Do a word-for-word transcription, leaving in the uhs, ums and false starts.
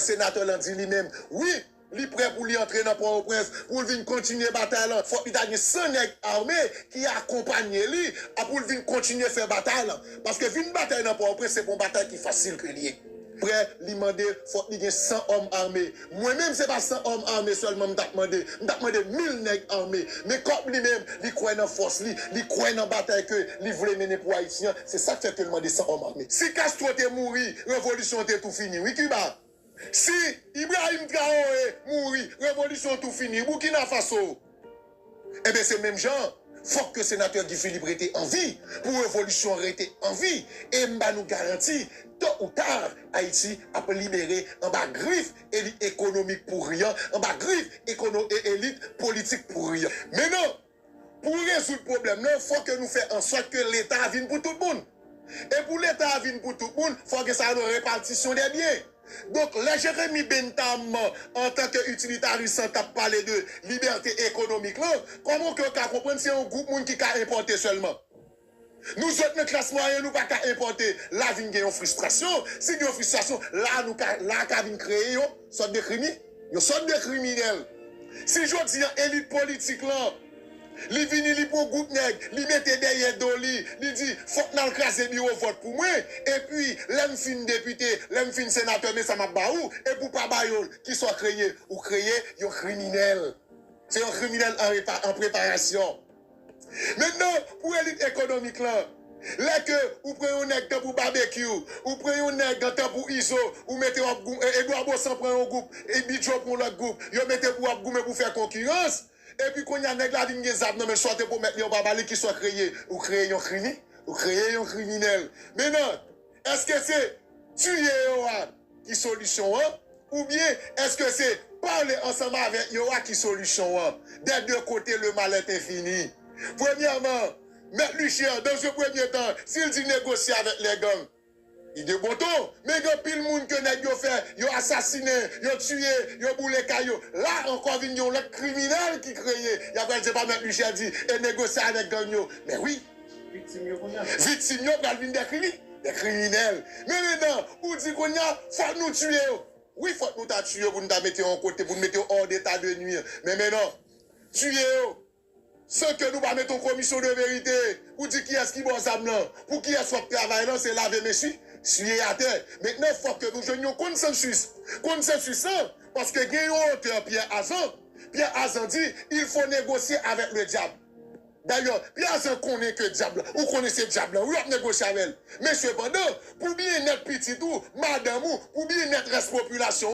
Senatè lan di li menm, wi, li prè pou li antre nan Pòtoprens, pou l vin kontinye batay lan. Fòk li ta gen san nèg ame ki akonpanye li, a pou l vin kontinye fè batay lan. Paske vin batay nan Pòtoprens, se pa yon batay ki fasil ke li ye. Prè, li mande, fòk li gen san òm ame. Mwen menm, se pa san òm ame sèlman m t ap mande. M t ap mande mil nèg ame. Men kòm li menm, li kwè nan fòs li, li kwè nan batay ke li vle mennen pou Ayiti an, se sa k fè ke l mande san òm ame. Si Castro te mouri, revolisyon an te tou fini, wi, Kiba. Si Ibrahim Traoré mouri, revolisyon an tou fini, Burkina Faso. Enben, se menm jan, fòk ke senatè Guy Philippe rete an vi pou revolisyon rete an vi. E m ba nou garanti, to ou ta, Ayiti ap libere anba grif elit ekonomik pouri an, anba grif ekono, e, elit politik pouri an. Men non, pou rezoud pwoblèm nan, fòk ke nou fè an sòt ke Leta vin pou tout moun. E pou Leta vin pou tout moun, fòk gen sa yo rele repartition des biens. Donk, lè Jeremi Bentham, antanke itilitaris, t ap pale de libète ekonomik lan, kòman ke w ka konprann se yon gwoup moun ki ka enpòte sèlman? Nou sot nan klas mwayèn, nou pa ka enpòte. La vin gen yon fristrasyon. Si gen yon fristrasyon, la nou ka, la ka vin kreye yon sòt de krimi, yon sòt de kriminèl. Si jodi an elit politik lan, li vini, li pran gwoup nèg, li mete dèyè do li, li di, fòk n al kraze biwo vòt pou mwen, epi lè m fin depite, lè m fin senatè, men sa m ap ba ou, epi w pa ba yo l, kisa w kreye? Ou kreye yon kriminèl. Se yon kriminèl an repa, an preparasyon. Mentnan, pou elit ekonomik lan, lè ke ou pran yon nèg tankou Babekyou, ou pran yon nèg tankou Izo, ou mete w ap gou-, e, Edouard Baussan pran yon gwoup, e Bidjo pran yon lòt gwoup, yo mete pou w ap goumen pou fè konkirans, epi kounye a nèg la vin gen zam nan men l, sa w te pwomèt li an w pa ba li, kisa w kreye? Ou kreye yon krimi, ou kreye yon kriminèl. Mentnan, èske se tiye yo a ki solisyon an? Oubyen èske se pale ansanm avèk yo a ki solisyon an? Des deux côtés, le mal est infini. Premyèman, Mèt Luchier, dans un premier temps, si l di negosye avèk les gangs, li de bon ton, men gen anpil moun ke nèg yo fè, yo asasinen, yo tiye, yo boule kay yo. La ankò vin gen yon lòt kriminèl ki kreye. Y ap pral di se pa Mèt Luchier di, e negosye avèk gang yo. Men wi, viktim yo kounye a, viktim yo pral vin de krimi, de kriminèl. Men mentnan, ou di kounye a, fòk nou tiye yo. Wi, fòk nou ta tiye yo pou nou ta mete yo yon kote, pou nou mete yo hors d'état de nuire. Men, men non, tiye yo san ke nou pa mete yon komisyon de verite pou di kiyès ki ba w zam nan, pou kiyès w ap travay lan, se lave men swi, swiye atè. Mentnan, fòk ke nou jwenn yon konsansis. Konsansis lan, paske gen yon otè, Pierre Azan. Pierre Azan di, il faut négocier avec le diable. Dayè, Pierre Azan konnen ke dyab la, ou konnen se dyab la, wi, w ap negosye avè l. Men sepandan, pou byennèt pitit ou, madanm ou, pou byennèt rès popilasyon,